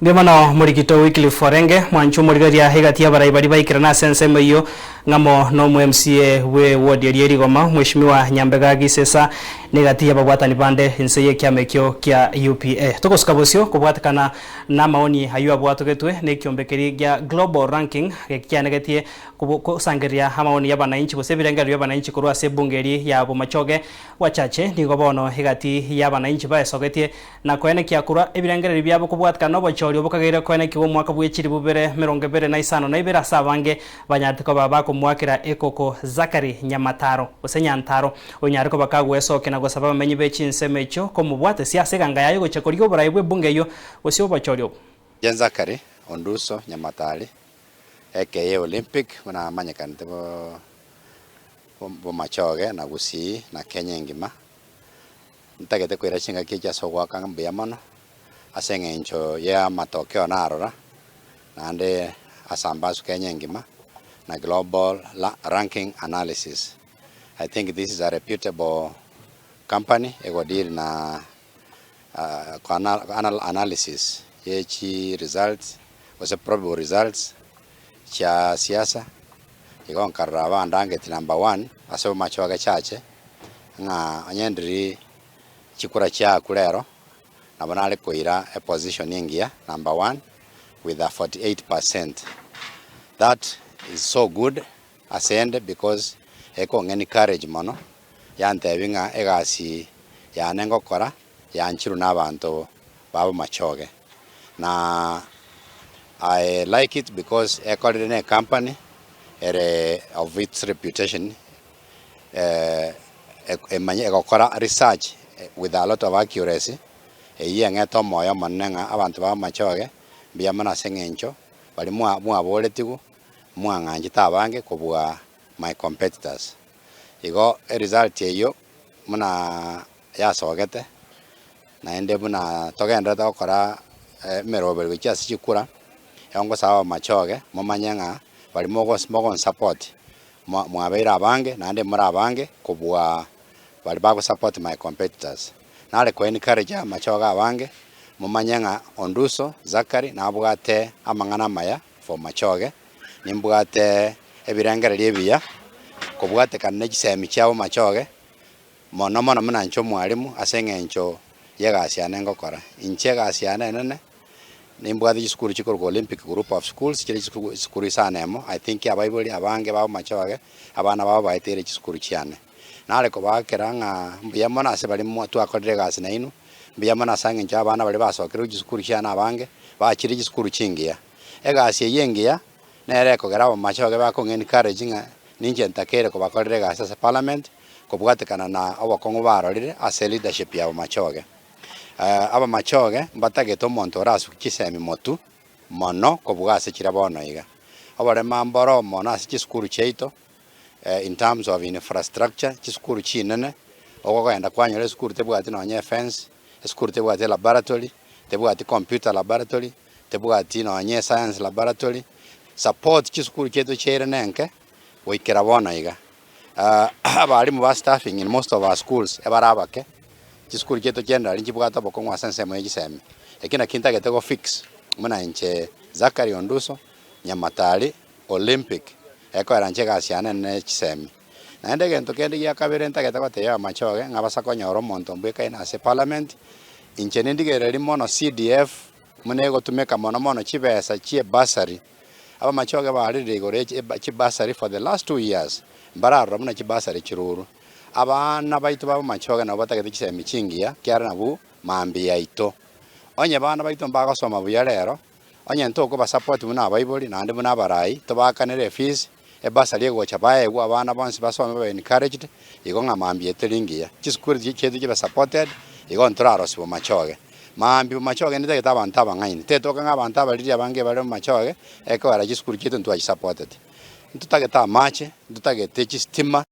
Mbuya mono morikito Wycliffe orenge mwancha omorigereria egati y'abarai baria baikerana ase ensemo eyio ng'amo nomo MCA bwe ward eria Erigoma Mweshimiwa Nyambega Gisesa na egati y'ababwatani bande inse y'ekiama ekio kia UPA. Togosuka bosio kobwatekana namaoni ayio abwatogetwe nekiombe keria gia Global Ranking gekianegetie gosangereria amaoni y'abanainchi gose ebirengererio bi'abanainchi korwa ase ebunge eria ya Bomachoge Bwachache nigo bono egati y'abanainchi baesogetie Na koenekia korwa ebirengererio biabo kobwatikana nobochori obokageire koenekigwa omwaka bwe chilifu bibere merongo ebere na isano na ibere ase abange banyarete koba bakomoakera ekoko Zachary Nyamataro, gose Nyantaro, onyare koba kagwesokia na gosaba abamenyi be chinsemo echio komobwatesia ase eganga yaye gochia korigia oborai bw'ebunge eyio gose obochori obo. Inche Zachary Onduso Nyamatari, aka Olympic, buna amanyekanete Bomachoge na Gusii na Kenya engima. Ntagete koira chingaki echi ase ogoaka ng'a mbuya mono, ase eng'encho y'amatokeo narora, naende ase Ambasu Kenya engima, na Global Ranking Analysis. I think this is a reputable company ego deal na analysis ye chi results gose probable results chia siasa, igo nkarora bandangeti number one ase omomachoge chache. Ng'a onye ndiri chikura chiaku rero, nabo nare koira eposition engiya number one with a 48%. That is so good asende because ekong'a encourage mono, yantebia ng'a egasi yane ngokora yanchirwe na abanto ba bomachoge. Na I like it because ekorire na ecompany ere of its reputation. emanye egokora research with a lot of accuracy, eyio eng'ete omoyo omonene ng'a abanto ba amachoge mbuya mono ase eng'encho baria mwa mwaboretigwe, mwang'anchete abange kobua my competitors. Igo eresult eyio buna yasogete, naende buna togendererete gokora emeroberi gochia ase chikura, ekero ngosaba abamachoge momanye ng'a baria mogos mogonsupport mwabeire abange naende more abange kobua baria bago support my competitors. Nare ko encourage amachoge abange momanye ng'a Onduso Zachary nabwate amang'ana amaya for machoge, nimbwate ebirengererio ebiya kobwatekana ne chisemi chiabo machoge, mono mono buna inche omwalimu ase eng'encho y'egasi yane ngokora. Inche egasi yane enene. Nimbwate chisukuru chikorokwa Olympic Group of Schools, chire chisukuru isano emo, I think abaibori abange ba Bomachoge, abana babo baeteire chisukuru chiane. Nare kobaakera ng'a mbuya mono ase baria mwa twakorire egasi nainwe, mbuya mono ase eng'encho abana baria basokerwe chisukuru chiane abange, bachire chisukuru chingiya. Egasi eyio engiya, nere ekogera Abamachoge bakong'a encourage ng'a ninche ntakeire kobakorera egasi ase parliament, kobwatekana na obokong'u barorire ase leadership ya Bomachoge. Abamachoge mbatagete omonto orasuke chisemi motu mono kobua ase chiria bono iga. Oborema mboro mono ase chisukuru chiaito in terms of infrastructure, chisukuru chinene, okogenda kwanyora esukuru tebwati nonye efence, esukuru tebwati elaboratory, tebwati computer laboratory, tebwati nonye escience laboratory, support chisukuru chiaito chiaire nenke goikera bono iga. Abalimu ba staffing in most of our schools ebare abake, chisukuru chiaito generally nchibwate obokong'u ase ensemo ye chisemi. Eki nakio ntagete go fix buna inche Zachary Onduso, Nyamatari, Olympic, ekoera inche egasi yane ne chisemi. Naende egento kende gia kabere ntagete gotebia abamachoge ng'a basa konyora omonto mbwekaine ase parliament, inche nindigereria mono CDF buna egotumeka mono mono chibesa chie bursary. Abamachoge baarire igoro ye chibursary for the last 2 years, mbararora buna chibursary chirurwe. Abana baito b'abamachoge nabo batagete chisemi chingiya, kiagera nabwo mambia yaito. Onye bana baito mbagosoma buya rero, onye ntokobasupport buna abaibori naende buna abarai, tobaakanere efees, ebursary egocha baegwe abana bonsi basome babe encouraged, igo ng'a mambia teri ngiya. Chisukuru chiaito chibe supported, igo ntorarosiwe bomachoge. Mambia bomachoge nitagete abanto abang'aini, tetoka ng'a abanto abariri abange bare bomachoge, ekogera chisukuru chiaito ntwachisupporteti. Ntotagete amache, ntotagete chistima.